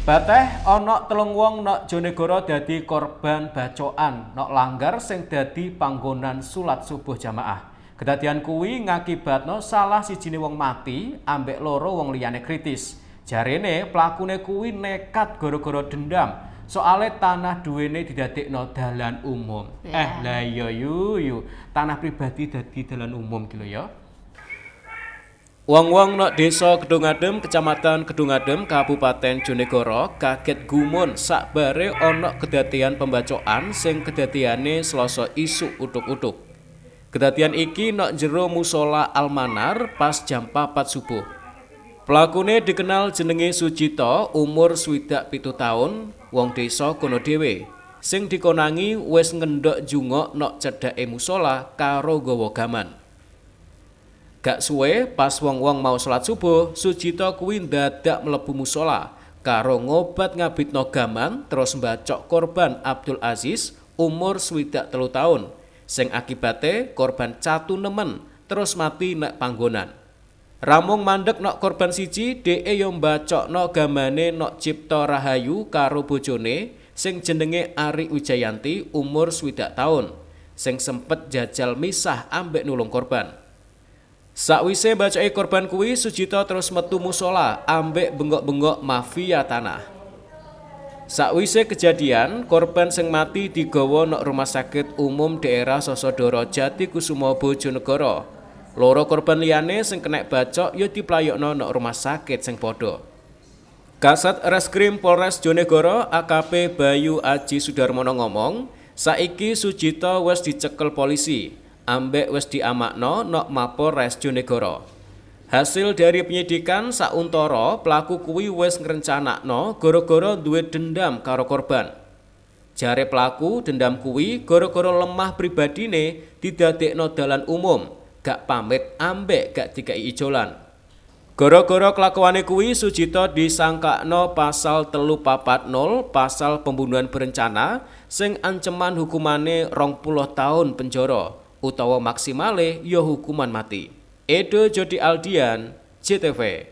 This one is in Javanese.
Bateh ana 3 wong nok Jonegoro dadi korban bacokan nok langgar sing dadi panggonan salat subuh jamaah. Kedadian kuwi ngakibatno salah sijine wong mati ambek loro wong liyane kritis. Jarene plakune kuwi nekat gara-gara dendam soale tanah duwene didadekno dalan umum. Lah iya yu yu, tanah pribadi dadi dalan umum ki lho ya. Wong-wong nok desa Kedungadem, Kecamatan Kedungadem, Kabupaten Jonegoro kaget gumun sakbare ana kedadian pembacokan sing kedadiane Selasa isuk utuk-utuk. Kedadian iki nok jero musola Almanar pas jam 4 subuh. Pelakune dikenal jenenge Sujito, umur 67 taun, wong desa kono dhewe. Sing dikonangi wis ngendhok jungok nok cedhake musola karo nggawa gaman. Gak suwe pas wong-wong mau salat subuh, Sujito kuwi ndadak mlebu musola karo ngobat ngabitno gaman terus mbacok korban Abdul Aziz umur 63 taun, sing akibate korban catu nemen terus mati nek panggonan. Ramung mandek nok korban siji, dheke yo mbacokno gamane nok Cipta Rahayu karo bojone sing jenenge Ari Wijayanti umur 60 taun, sing sempet jajal misah ambek nulung korban. Sakwise bacoke korban kuwi, Sujito terus metu musola ambek bengok-bengok mafia tanah. Sakwise kejadian, korban sing mati digawa nok rumah sakit umum daerah Sosodoro Jatikusumo Bojonegoro. Loro korban liyane sing kenek bacok ya diplayokno nok rumah sakit sing padha. Kasat Reskrim Polres Jonegoro AKP Bayu Aji Sudarmono ngomong, saiki Sujito wis dicekel polisi ambek wis diamakno nok Mapolres Jonegoro. Hasil dari penyidikan sauntara pelaku kuwi wis ngrencanakno gara-gara duwe dendam karo korban. Jare pelaku dendam kuwi gara-gara lemah pribadine didadekno dalan umum, gak pamit ambek gak dikai ijolan. Gara-gara kelakuane kuwi Sujito disangkakno pasal 340 pasal pembunuhan berencana sing anceman hukumane 20 tahun penjara utawa maksimale ya hukuman mati. Edo Jodi Aldian, JTV.